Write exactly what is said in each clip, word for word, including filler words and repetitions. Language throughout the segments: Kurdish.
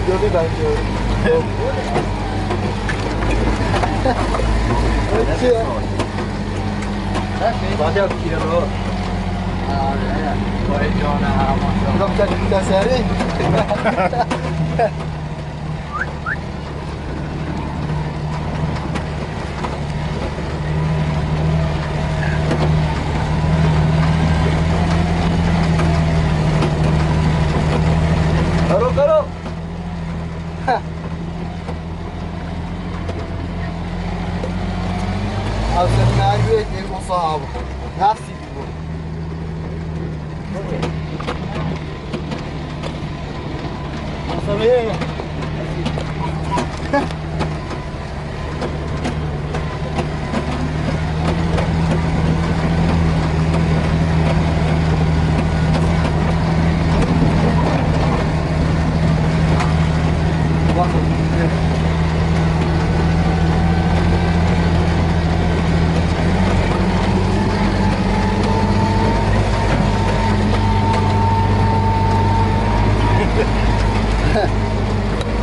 Gördü bence. Ötüyor. Bacak kilo. Vay canına. Yok, sen, sen seri. Karo, karo. Ew ser nayê wê tê wisa bû. Nasî bû.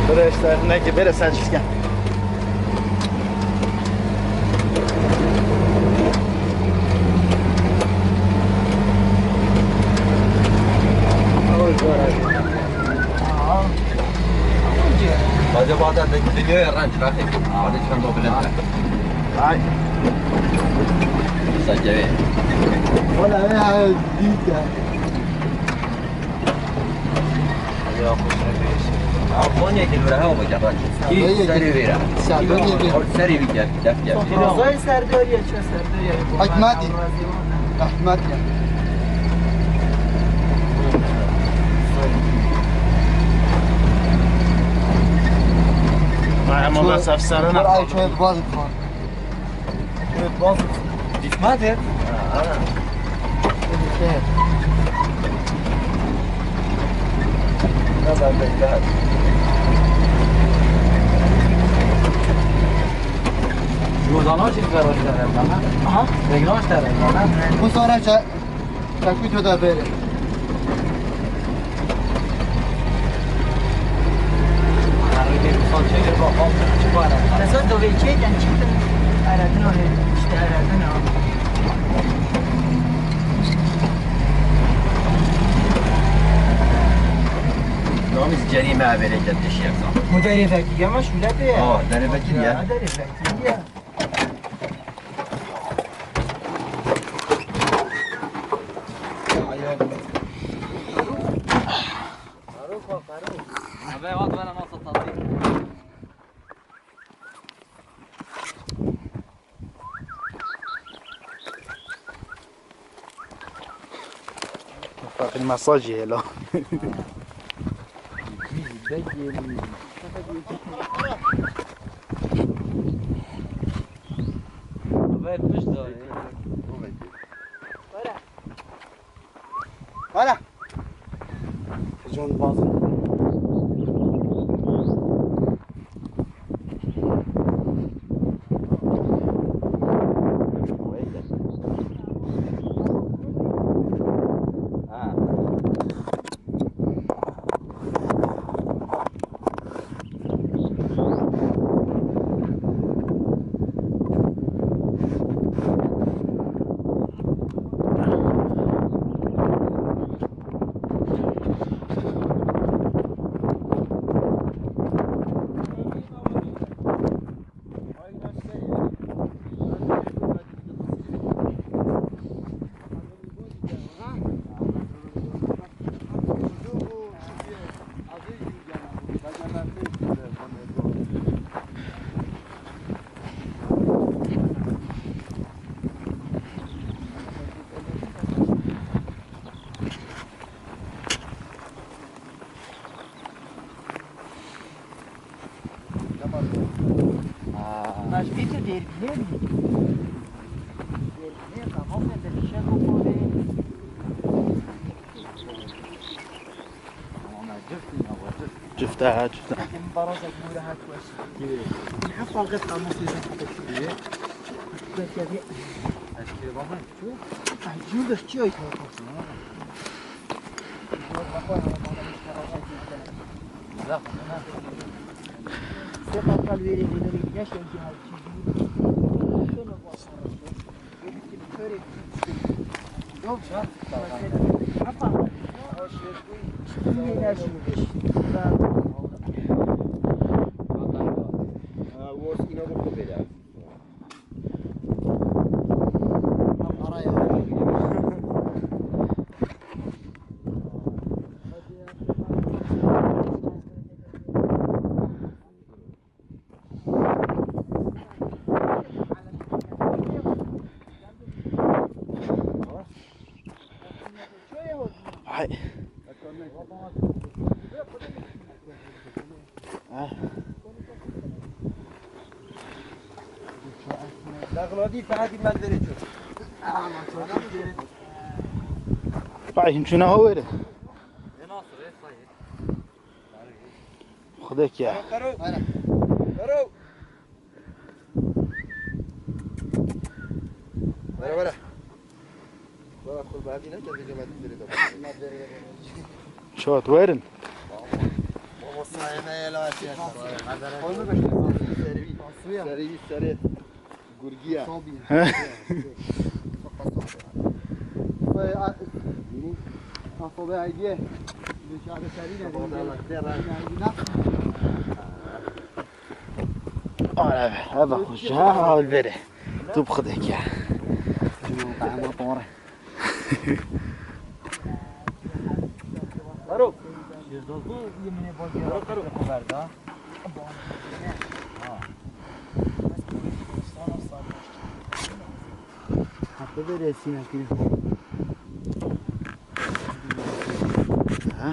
Bire işte, ne ki, bire sen çıkken. Acaba da dünyaya renk rakip. Hadi çıkan da bilen. Ay. Saçeri. Wala ne hayal değil ya. Konya ki lura hava bacak. Ki seri vera. Seri vera. Seri vera. Def gel. Rozayê Serdariye, çi Serdariye? Hikmetî. Hikmetî. Ay, ama ben sefsere ne? Ay, çöp bazı. Dîtmadê? Jordana jî veroştere bana. Aha. Regnaştere bana. Bu sonra ça-, çakû da bere. Mesela dovê çêken çi bin? Eredino hê, işte eredino. Namiz cerîme evelê ke dişyek zan. Bu derê vekî yema şûle pê. Aa, derê vekî ye. Ya, derê vekî ye. Eve hat vera masa tatî. Fakir mesajı hele. Eve pişt da. Hala. John Boston. Naşkê tu dêrbînê bî. Dêrbînê, qamofê, dilişek û kolê. Ama ciftin, ama cift. Cifte, ha, cifte. Peki, min barazek bû rehet weş. Hep faqet qamofê de. Belki bir. Eski baba. Ay, yoldaş, çi ay kalkasın ha? Hay. Ha. Daxil odî, saetî me li derê çû. Vay, him çûna ha were. Xwedek ya. Karo. Karo. Were, were. Were, xwe badî neke, vêca me dî derê de. Çat werin. Baba, sayeme yela açıya. Serî, serî, serî. Gurgiya. Sobi. He. Sobe aydiye. Dışarı serî ne? Ara, eva xwe ji ha hal bere. Tu bi xwe deke. Ama tore. Aro. Aro, aro. Hatta böyle resim yapayım. Ha?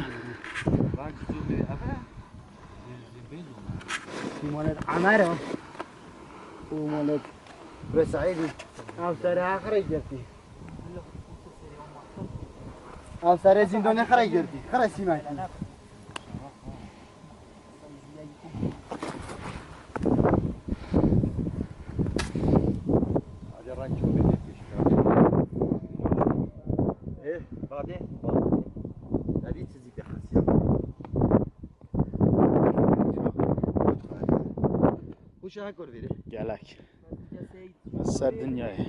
Bak, şu bir, abi. Molet Amaro. O molet Resaidi. Ev serê ha xirê girtî. Ev serê zîndonê xirê girtî. Xirê sîmekî. Hadi rank çok bekletmiş. Eh, bade, bade. Hadi sizi bir hasya. Huşa ha kor veri. Gelek. Ser dinyayê.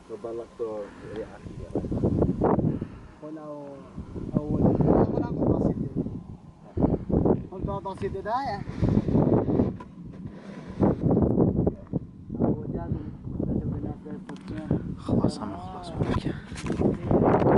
To balak to ê axîr ya. Xwena o, ew, xwena xwe nasîb ye. Hûn da destê te daye. Xlas, em xlas.